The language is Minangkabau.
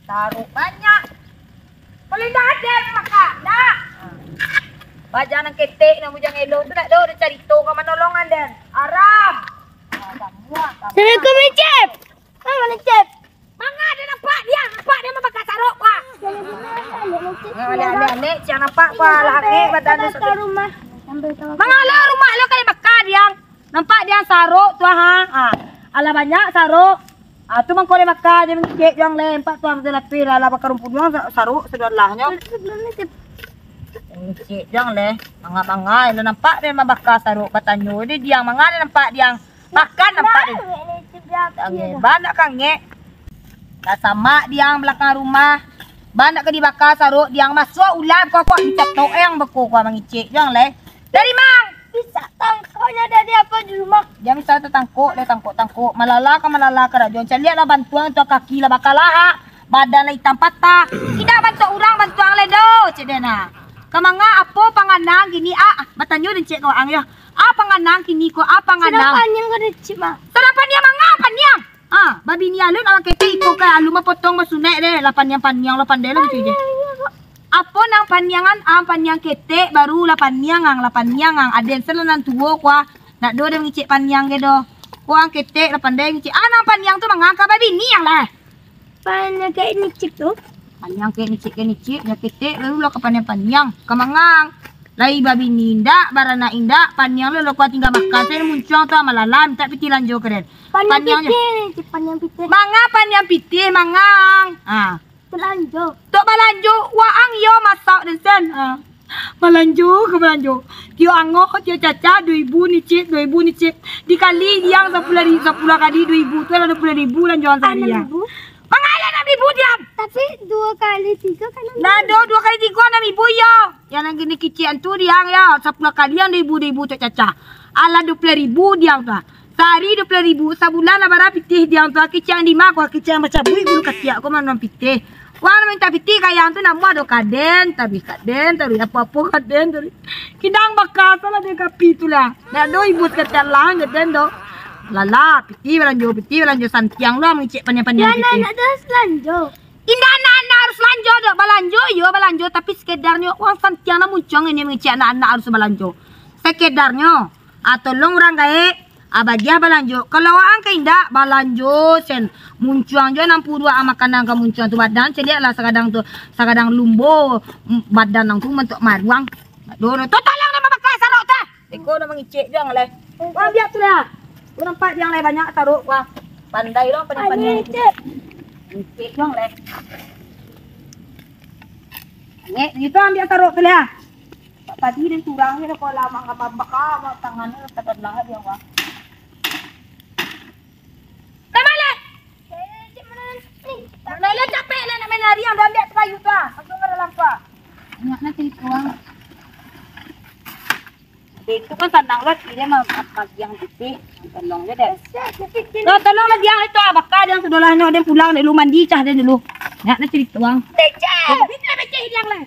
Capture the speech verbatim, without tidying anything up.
Sarok banyak. Kalau indak ado, maka ndak. Bajang nan ketek, nan bujang elok tu ndak ado, ado carito ka manolongan den. Aram. Ah, kamu, ah, kamu. Assalamualaikum, Cep. Manga, Cep? Manga, den nampak dia, nampak dia mambaka sarok, wah. Alek, alek, alek, sia nampak, wah, lah, angek, badan tu. Manga lo rumah lo ka dibaka, Diang. Nampak, Diang, sarok tu, ha. Ha. Alah banyak sarok. Ah, tu mangko lai maka dia mangicek juang lai, nampak tu, ambo lapeh lah, lah bakarumpunuang sa-, sarok sadolahnyo. Mangicek juang lai, manga-manga, lah nampak dia mambaka sarok, batanyo dia, Diang, manga dia nampak, Diang. Makan nampak dia. Angek, banyak ka angek. Lah samak, Diang, balakang rumah. Banyak ka dibaka sarok, Diang, masuak ulam, kokok, dicatok, yang beko, kua mangicek juang lai. Dari mang? Bisa tangkoknyo dari apo di rumah? Jan bisa tatangkok, lah tangkok-tangkok. Malala ka malala karajo. Caliak lah bantuang tu kaki lah bakalahak. Badan lah itam patah. Indak bantuak urang bantuang lai doh, cek den nah. Ka manga apo panganang kini, ah? Ah, batanyo den cek ka waang yo. Ah, panganang kini ko, ah, panganang. Sadang paniang ka den cek, Mang. Sadang paniang manga paniang? Ah, babini alun awak ketek iko ka alun mapotong basunaik deh, lah paniang-paniang, lah pandai lah bacuci. Apo nan paniangan, ah, paniang ketek, baru lah paniang ang, lah paniang ang. Aden se lah nan tuo, kua. Ndak do den mangicek paniang ge doh. Kua ang ketek, lah pandai ngicek. Ah, nan paniang tu manga ka babini ang lah. Paniang kayak ngicek tu. Paniang kayak ngicek, kayak ngicek, nyo ketek, baru lah ka paniang-paniang. Ka manga ang. Lai babini indak, baranak indak, paniang lo, lo kua tingga makan, se muncuang tu, ah, malala, mintak pitih lanjo ka den. Paniang pitih, cik, paniang pitih. Manga paniang pitih, manga ang. Ah. Balanjo. Tok balanjo, waang yo masak den sen. Ah. Balanjo ka balanjo. Tio ango, tio caca, duo ribu nicip, duo ribu nicip. Dikali Diang sapuluah ri-, sapuluah kali duo ribu tu lah duo puluah ribu lanjoan sahari, ah. Anam ribu? Manga lah anam ribu, Diang. Tapi duo kali tigo kan anam ribu. Nah, do, duo kali tigo anam ribu yo. Yang nan kini kicik tu, Diang, yo. Sapuluah kali yang duo ribu, duo ribu tu caca. Alah duo puluah ribu, Diang, tu. Sahari duo puluah ribu, sabulan lah bara pitih Diang tu. Kicik di ma ko, kicik bacabuik bulu katiak ko, mano pitih. Wang mintak pitih ka ayang tu, namuah do ka den, taruih ka den, taruih apo-apo ka den, taruih. Kidang baka salah den ka pitih tu lah. Ndak do ibu sakatiak lah, ndak den do. Lala, pitih balanjo, pitih balanjo, santiang lo mangicek paniang-paniang pitih. Nak ado salanjo. Indak anak-anak harus balanjo, dok balanjo, iyo balanjo, tapi sekedarnyo wang santiang nan muncuang ini mangicek anak-anak harus balanjo. Sekedarnyo, ah, tolong urang gaek, ah, bagiah balanjo. Kalau waang ka indak, balanjo sen. Muncuang jo anam puluah duo, ah, makanan ka muncuang tu badan, caliak lah sagadang tu, sagadang lumbo, mm, badan nang tu bantuak maruang. Aduh, tu tolong deh mambaka sarok tu. Iko dah mangicek juang lai. Wah, ambiak tu lah. Tu nampak Diang lai banyak sarok, wah. Pandai lo, pandai-pandai. Mangicek juang lai. Angek, gitu ambiak sarok tu lah. Tadi den surang je, kalau lama nggak mambaka, tangan ni tak terbelah dia, wah. Dah balik. Mana lah capek lah nak main lari, yang dah ambiak tu kayu tu, ah. Aku nggak ada lampu, ah. Banyak nanti tuang. Itu kan sanang lah, kira mah magiang pitih. Tolong je deh. Tuh, tolong magiang itu, ah, baka den sudah lah, nyo den pulang dulu, mandi cah den dulu. Nak, nak cerita uang. Beceh. Ini lah beceh hilang lah.